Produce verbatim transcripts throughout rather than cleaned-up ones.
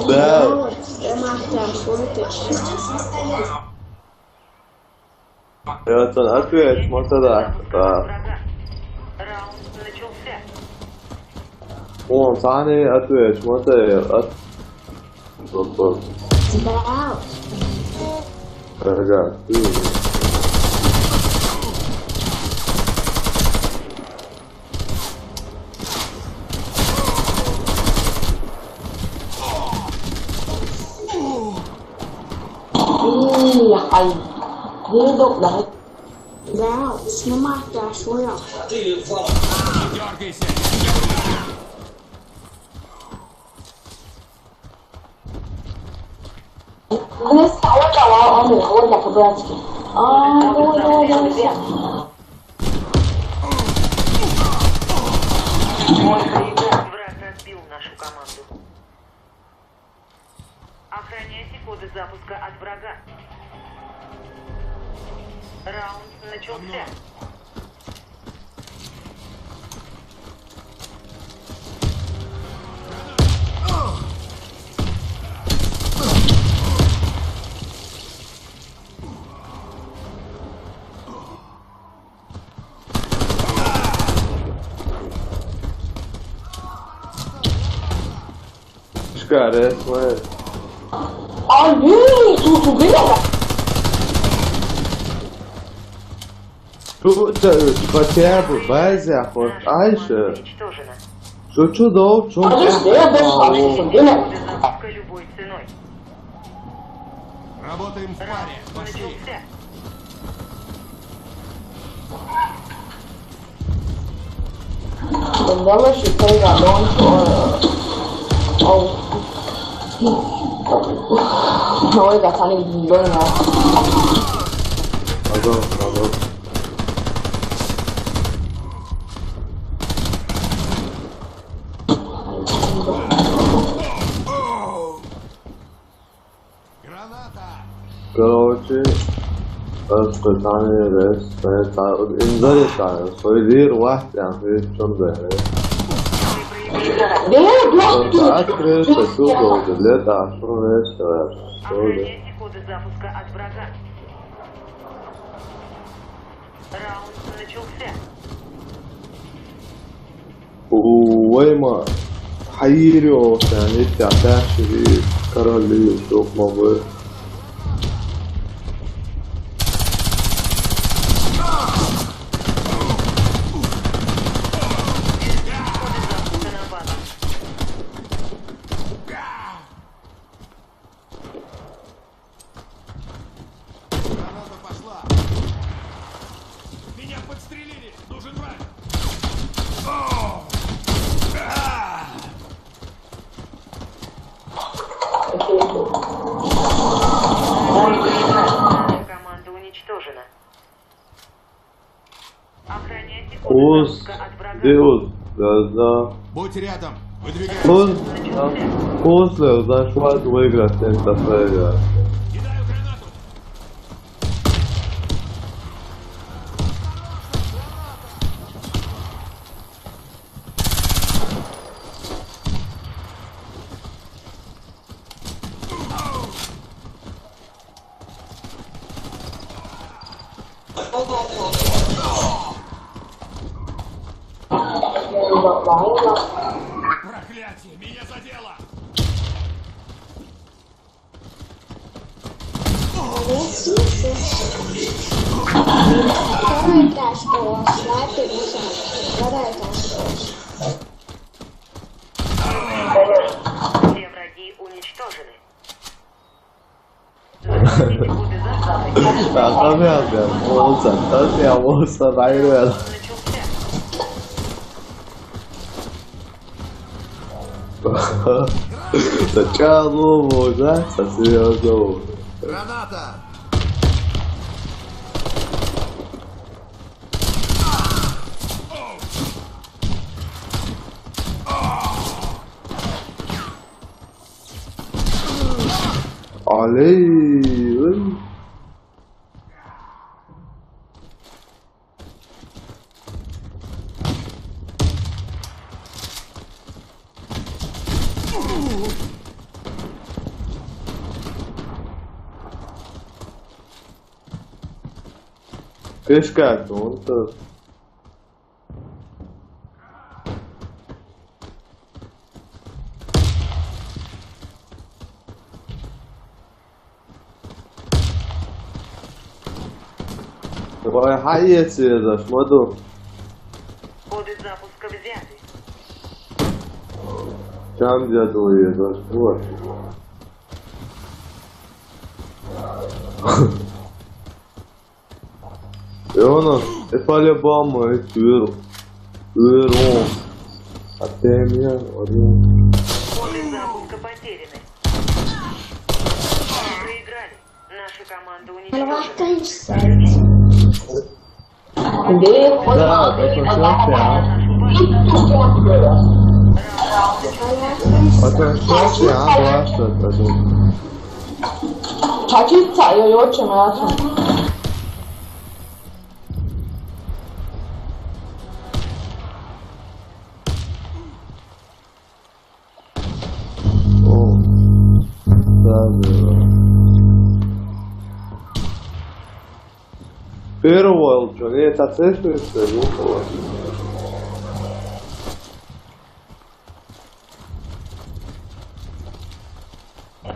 Да. Я отвечу, вот это. Да. Он сани отвечу, вот это. Да. Ага. Ih, ya, ay. Duduk dah. Dah, selamat dah, sudah. Ini saya kalau ambil, oh, tak keberatan. Ah, no, no, no, no. Враг разбил нашу команду. Охраняйте коды запуска от врага. Раунд начался. Cara, esse, mano. Olha isso, tu vê? Puta, eu te batevo, vai, Zé, Afonso. Ai, já. Você te dou, te dou. Olha os dedos, olha isso, vê? Любой ценой. Работаем в паре. Пошли. Demolish your playground, no one for, uh, oh. No way, that's not even going now. I'll go, I'll go. Короче, ас кытаны рес, инзари таны, сойдир вахт, ян, хыйт чон бе. Открыто, сюда, лет, а, что рес, что ли? Охраняйте коды запуска от врага. Раунд начался. Уйма хайри о, сен ит я ташри короли докмабы. Граната пошла! Меня подстрелили! Нужен враг! О! А! Команда уничтожена. Охраняйте коды Ус, запуска от врага. Деус, да, да. Будь рядом. Выдвигаемся. Ус, да. Ус, да, шват выиграть, это проиграть. Кидаю гранату. Проклятие, меня задело! Второй этаж, что? Снайпер, ну что? Второй этаж, что? Все враги уничтожены. Захватите коды запуска. Tá, tá vendo? Moça, tá assim, a moça vai, ela. Tá tchau, moça. Tá assim, eu tô. Граната! Olha aí, ui. Кешкат, он то. Давай, хайе, это, смотрю. Коды запуска взяты. Там где-то это, вот. И он, и по-любому, и тверу. Тверу. А ты мне, вот. Коды запуска потеряны. Проиграли. Наша команда уничтожена. Да, это всё прям. Это всё прям просто, это же. Чачица, ё, ё, чем я там. О, да, да. Первый волчок, это цепь, что ли?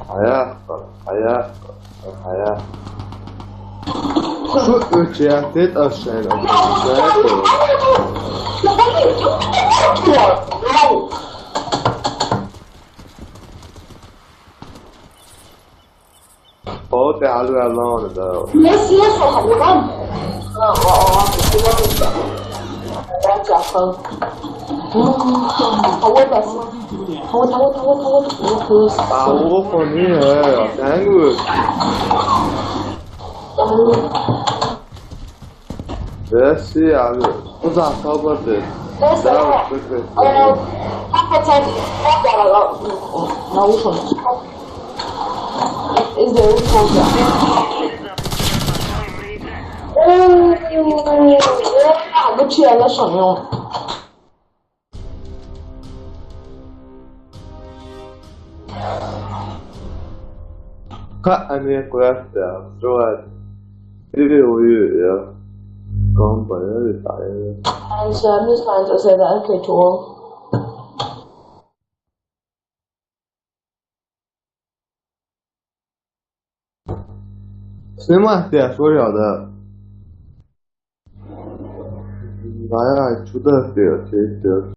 Аяқ, аяқ, аяқ. Şu ötüyaktet aşağıya. Hop, ya, alıyor lan onu da. Nasıl, nasıl? Tamam. Tamam, tamam, tamam. Tamam, tamam, tamam. Tamam, tamam, tamam, tamam. Tamam, tamam. Sen bu. Merci, abi. Uzak kalmadı. Neyse, bravo, evet. Bravo. Ee, hakikaten çok yaralı. Ne olmuş olmuş? Is there a problem? Ooh, yeah, good to hear. That's on you. Cut, I mean, grab that. Throw it. Maybe we, yeah. Come, but every time. And so I'm just going to say that, okay, to all. Снимать я, смотри, да. Да, я чудо сделал, чудо.